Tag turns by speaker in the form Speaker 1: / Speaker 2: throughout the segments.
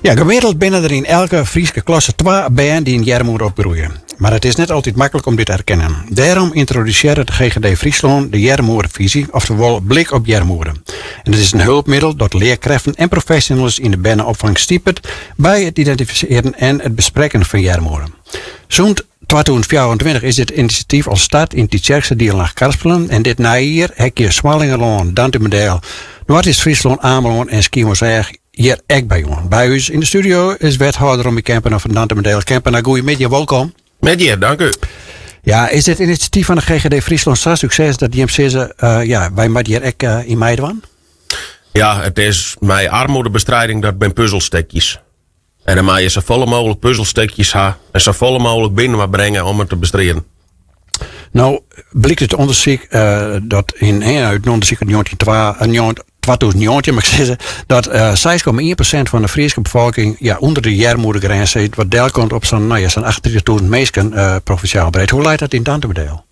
Speaker 1: Ja, gemiddeld binne der yn elke Fryske klasse twa bern dy't yn earmoede opgroeie. Mar it is net altyd maklik om dit te erkennen. Dêrom yntrodusearret de GGD Fryslân de earmoedefisy, oftewol Blik op Earmoede. En it is in hulpmiddel dat learkrêften en professionals yn de berneopfang stipet by it identifisearjen en it besprekken fan earmoede. Sûnt 2024 is dit inisjatyf al start yn Tytsjerksteradiel en Achtkarspelen en dit neijier heakje Smallingerlân, Dantumadiel, Noardeast-Fryslân, Amelân en Skiermûntseach hjir ek by oan. By ús yn de studio is wethâlder Rommy Kempenaar fan Dantumadiel. Kempenaar, goeiemiddei, wolkom.
Speaker 2: Middei, dank u.
Speaker 1: Ja, is dit inisjatyf fan de GGD Fryslân sa'n sukses dat jim sizze, uh, ja, wy moatte hjir ek uh, yn meidwaan?
Speaker 2: Ja, it is mei armoedebestrijding dat binne puzzelstikjes. En dan meie je safolle mooglik puzzelstikjes ha en safolle mooglik binnen bringe om it te bestriden.
Speaker 1: No blykt út ûndersyk uh, dat yn út in ûndersyk út 2019 moat ik sizze, dat uh, 6,1% fan de Fryske befolking ja, ûnder de earmoedegrins sit, wat delkomt op sa'n nou ja, sa'n 38.000 minsken uh, provinsjaal breed. Hoe leit dat yn Dantumadiel?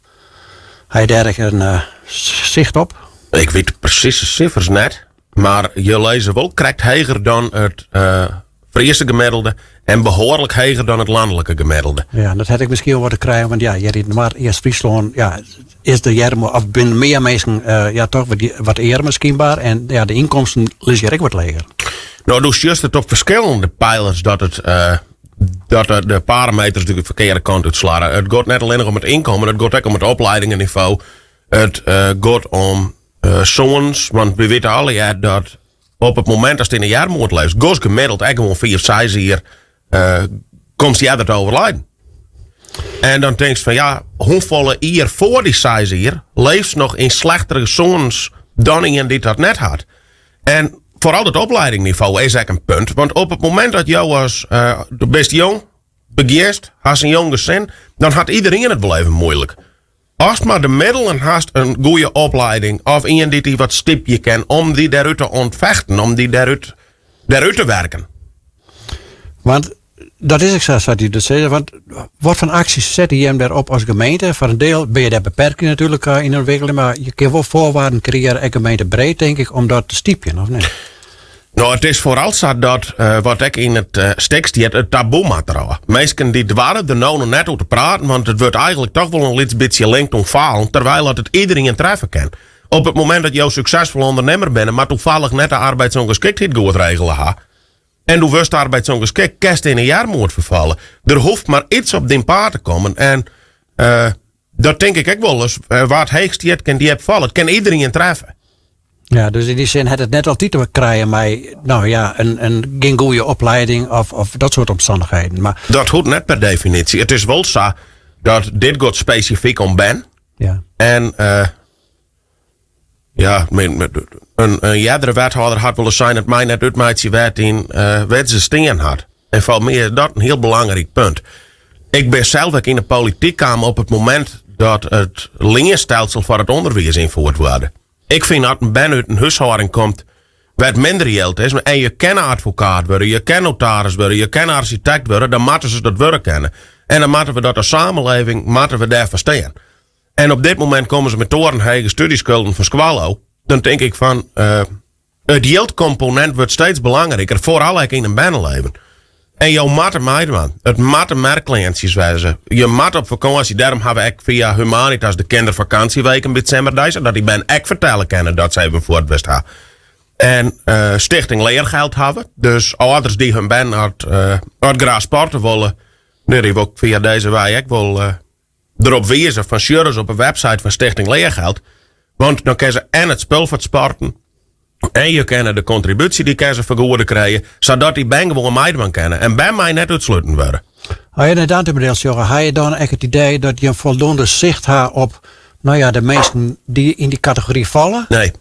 Speaker 1: Ha je dêr ek in uh, sicht op?
Speaker 2: Ik wit presys de sifers net, mar je lizze wol krekt heger dan it uh, Fryske gemiddelde en behoarlik heger dan it lanlike gemiddelde.
Speaker 1: Ja, dat hat ek miskien wol wat te krijen, want ja, hjir yn Noardeast-Fryslân ja, is de earmoede, of binne mear minsken uh, ja, toch wat, wat earmer skynber en ja, de ynkomsten lizze hjir ek wat leger.
Speaker 2: No, do sjochst it op ferskillende peilers dat it uh, dat de, de parameters de ferkearde kant útslaan. It giet net allinnich om it ynkommen, it giet ek om it opliedingenivo. It uh, giet om uh, sûnens, want we witte allegear dat op it momint datst yn de earmoed leefst, giest gemiddeld ek gewoan 5, 6 jier uh, komst earder te overlijden. En dan tinkst fan ja, hoefolle jier foar dy 6 jier leefst noch yn slechtere sûnens dan ien dy't dat net hat. En foaral it opliedingnivo is ek in punt. Want op it momint dat jo as, uh, do bist jong, begjinst, hast in jong gesin, dan hat iderien it wol even muoilik. Ast mar de middelen hast in goede oplieding of ien dy't dy wat stypje kin om dy dêrút te ûntfechten, om dy dêrút, dêrút te werken.
Speaker 1: Want dat is ek sa, sa't dy dat sizze. Want wat foar aksjes sette jim dêrop as gemeente? Foar in diel binne je dêr beperkt natuerlik eh, yn ûntwikkeling, mar je kinne wol foarwaarden kreëarje, ek gemeentebreed, tink ik, om dat te stypjen, of net?
Speaker 2: No, it is foaral sa dat, uh, wat ek yn it uh, stik stiet, it taboe moat derôf. Minsken dy doare der no noch net oer te praten, want it wurdt eigentlik toch wol in lyts bytsje linkt oan falen, terwyl dat it iderien treffe kin. Op it momint dat jo suksesfol ûndernimmer binne, mar tafallich net de arbeidsongeschiktheid goed regele ha, en do wurdst arbeidsongeskikt, kinst yn 'e earmoed ferfalle. Der hoecht mar iets op dyn paad te kommen en uh, dat tink ik ek wolris. Wa't heech stiet, kin djip falle. It kin iderien treffe.
Speaker 1: Ja, dus yn dy sin hat it net altyd te krijen mei no ja, in gjin goede oplieding of, of dat soart omstannichheden. Mar
Speaker 2: Dat hoecht net per definysje. It is wol sa dat dit giet spesifyk om bern.
Speaker 1: Ja.
Speaker 2: En uh, ja, in, in eardere wethâlder hat wolris sein it mei net útmeitsje wêr't yn uh, wêr't se stean hat. En foar my is dat in hiel belangryk punt. Ik bin sels ek yn de polityk kaam op it momint dat it leanstelsel foar it ûnderwiis ynfierd waard. Ik fyn dat in bern út in húshâlding komt wêr't minder jild is en je kinne advokaat wurde, je kinne notaris wurde, je kinne arsjitekt wurde, dan moatte se dat wurde kinne. En dan moatte we dat as samenleving moatte we dêrfoar stean. En op dit momint komme se mei torenhege studieskulden fan skoalle ôf. Dan tink ik fan uh, it jildkomponint wurdt steeds belangriker, foaral ek yn in berneleven. En jo moatte meidwaan. It moatte merkkleantsjes wêze. Je moatte op fakânsje. Dêrom ha we ek fia Humanitas de kindervakantieweken by it simmerdei, sadat dy bern ek fertelle kinne dat se even fuort west ha. En uh, Stichting Leergeld hawwe. Dus âlders dy't hun bern at, uh, at graach sporte wolle, nee, dy wol ik fia dizze wei ek wol uh, derop wize fan sjoch ris op de website fan Stichting Leergeld. Want dan kinne se en it spul foar it sporten en je kinne de kontribúsje dy kinne se fergoede krije, sadat dy bern gewoan meidwaan kinne. En bern mei net útsluten wurde.
Speaker 1: As je nei Dantumadiel sjogge, ha je dan ek it idee dat je foldoende sicht ha op no ja, de minsken dy't yn dy kategory falle?
Speaker 2: Nee,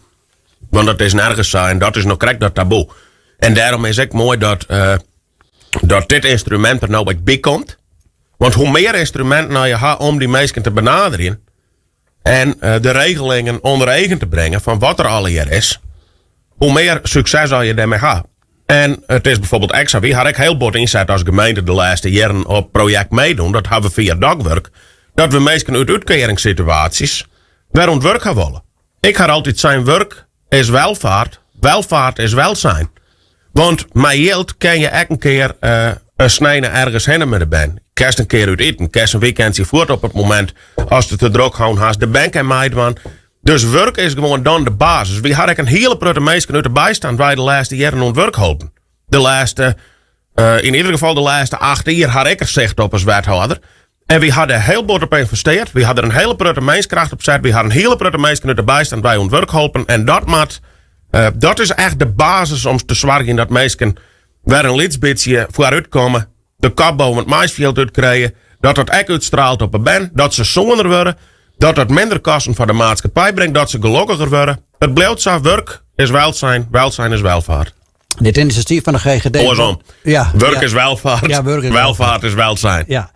Speaker 2: want dat is nergens sa en dat is noch krekt dat taboe. En dêrom is ek moai dat, uh, dat dit ynstrumint der no ek by komt. Want hoe mear ynstruminten no je ha om dy minsken te benaderjen en uh, de regelingen ûnder eagen te bringen fan wat der allegear is, hoe mear sukses al je dêrmei ha. En it is byfoarbyld ek sa, wy ha ek hiel bot ynset as gemeente de lêste jierren op projekt meedoen. Dat ha we fia Dokwurk. Dat we minsken út útkearingssituaasjes wer oan it wurk ha wolle. Ik ha altyd sein, wurk is welvaart, welvaart is welzijn. Want mei jild kin je ek in kear in sneine ergens hinne mei de bern. Kinst in kear út iten, kinst in weekendje fuort op it momint ast it te drok hân hast. De bern kin meidwaan. Dus wurk is gewoan dan de basis. Wy ha ek in hiele protte minsken út de bystand wy de lêste jierren oan it wurk holpen. De lêste, yn ieder gefal de lêste 8 jier ha ik der sicht op as wethâlder. En wy ha der hiel bot op ynvesteard. Wy ha der in hiele protte menskracht op set. Wy ha in hiele protte minsken út de bystand wy oan it wurk holpen. En dat moat, dat is echt de basis om te soargjen dat minsken wer in lyts bytsje foarút komme, de kop boven it maisfjild útkrije, dat dat ek útstraalt op 'e bern, dat se sûner wurde, dat dat minder kosten foar de maatskippij bringt, dat se gelokkiger wurde. It bliuwt sa, wurk is welzijn, welzijn is welvaart.
Speaker 1: Dit inisjatyf fan de GGD.
Speaker 2: Oarsom.
Speaker 1: Ja,
Speaker 2: Wurk
Speaker 1: ja.
Speaker 2: is welvaart,
Speaker 1: Ja, wurk is
Speaker 2: welvaart is welzijn.
Speaker 1: Ja.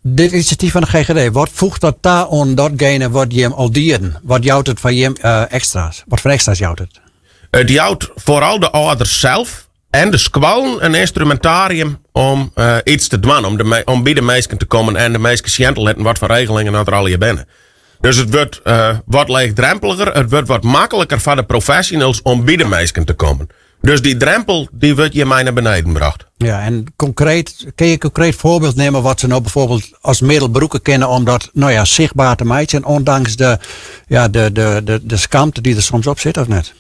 Speaker 1: Dit inisjatyf fan de GGD, wat foecht dat ta oan datgene wat jim al dienen? Wat jout it foar jim ekstra's? Wat foar ekstra's jout it?
Speaker 2: It jout foaral de âlders sels en de skoallen in ynstrumintarium om iets te dwaan, om by de minsken te kommen en de minsken sjen te litten wat foar regelingen dat der allegear binne. Dus it wurdt wat leechdrempeliger, it wurdt wat makliker foar de professionals om by de minsken te kommen. Dus dy drempel dy wurdt hjirmei nei beneden brocht.
Speaker 1: Ja, en konkreet, kin je konkreet foarbyld nimme wat se no bijvoorbeeld as middel brûke kinne om dat nou ja, sichtber te meitsjen, ondanks de, ja, de skamte dy't der soms op sit, of net?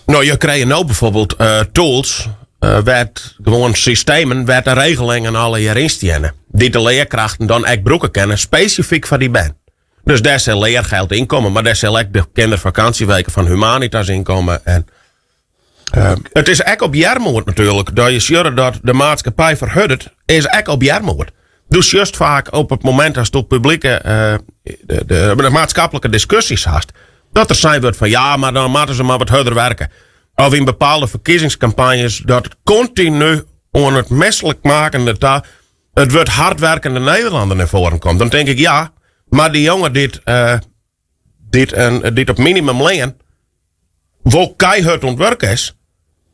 Speaker 2: No, je krije no bijvoorbeeld tools wêr't gewoan systemen, wêr't de regelingen allegear yn steane, dy't de learkrachten dan ek brûke kinne, spesifyk foar dy bern. Dus dêr sil leargeld yn komme, mar dêr sil ek de kindervakantieweken fan Humanitas yn komme. En it is ek op earmoed natuerlik, dat je sjogge dat de maatskippij ferhurdet, is ek op earmoed. Do sjochst faak op it momint datsto publike, de maatskiplike diskusjes hast, dat der sein wurdt fan ja, mar dan moatte se mar wat hurder werke. Of yn bepaalde ferkiezingskampanjes dat it kontinu oan it mislikmakende ta it wurd hardwerkende Nederlander nei foaren komt. Dan tink ik ja, mar dy jonge dy't op minimumlean wol keihurd oan it wurk is,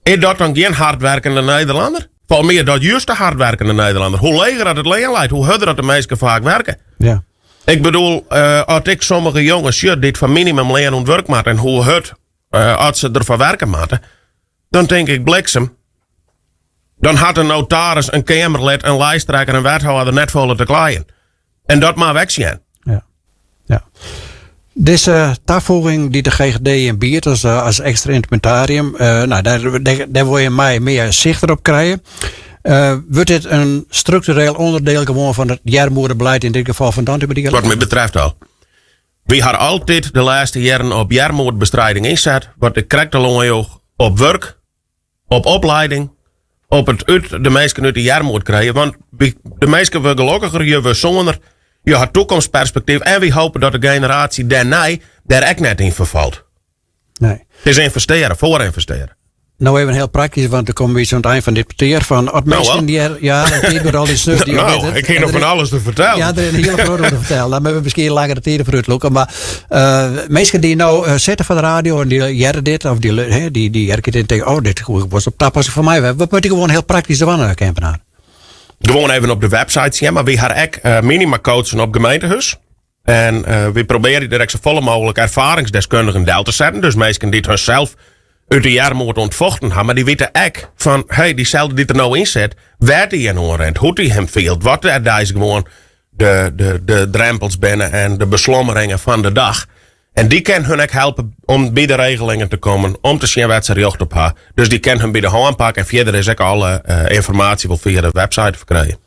Speaker 2: is dat dan gjin hardwerkende Nederlander? Folgens my is dat juist de hardwerkende Nederlander. Hoe leger dat it lean leit, hoe hurder dat de minsken faak werke.
Speaker 1: Ja.
Speaker 2: Ik bedoel, as ik sommige jonges sjoch dy't foar minimumlean oan it wurk moatte en hoe hurd as se derfoar werke moatte, dan tink ik bliksem. Dan hat in notaris, in keamerlid, in lijsttrekker, in wethâlder net folle te kleien. En dat moatte we ek sjen.
Speaker 1: Ja. Ja. Dizze tafoeging dy't de GGD jin biedt as ekstra ynstrumentarium, no, dêr wol je mei mear sicht op krije. Wurdt dit in struktureel ûnderdiel gewoan fan it earmoedebeleid, yn dit gefal fan Dantumadiel?
Speaker 2: Wat my betreft al. Wy ha altyd de lêste jierren op earmoedbestrijding ynset, wat ik krekt al oanjoech, op wurk, op opleiding, op it út de minsken út de earmoed krije. Want de minsken wurde gelokkiger, je wurde sûner, je ha toekomstperspektyf en wy hope dat de generaasje dêrnei dêr ek net yn ferfalt.
Speaker 1: Nee.
Speaker 2: It is ynvestearje, foar ynvestearje.
Speaker 1: No even hiel praktysk, want dan komme wy oan it ein fan dit petear. Fan, as minsken dy er, ja, dat tiid wurdt al dy snuf dy
Speaker 2: Nou, ik hie noch fan alles te fertellen.
Speaker 1: Ja, der is in hiele protte te fertellen. Dan moatte we miskien langere tiden foar útlûke. Mar minsken dy't no sitte foar de radio en dy hearre dit, of dy hearre dit en tinke, oh, dit was op tapassing foar my. Wat moat dy gewoan hiel praktysk dwaan, Kempenaar?
Speaker 2: Gewoan even op de website sjen, mar wy ha ek minimacoachen op gemeentehûs. En wy probearje der ek safolle mooglik erfaringsdeskundigen del te setten. Dus minsken dy't harsels út de earmoed ûntfochten ha, mar dy witte ek fan, hey, dyselde dy't der no yn sit, wêr't hy yn oanrint, hoe't hy him fielt, wat der deis gewoan de drempels binne en de beslommeringen fan de dag. En dy kin hun ek helpe om by de regelingen te kommen, om te sjen wêr't se rjocht op ha. Dus dy kin hun by de hân pakke en fierder is ek alle ynformaasje wol fia de website te ferkrijen.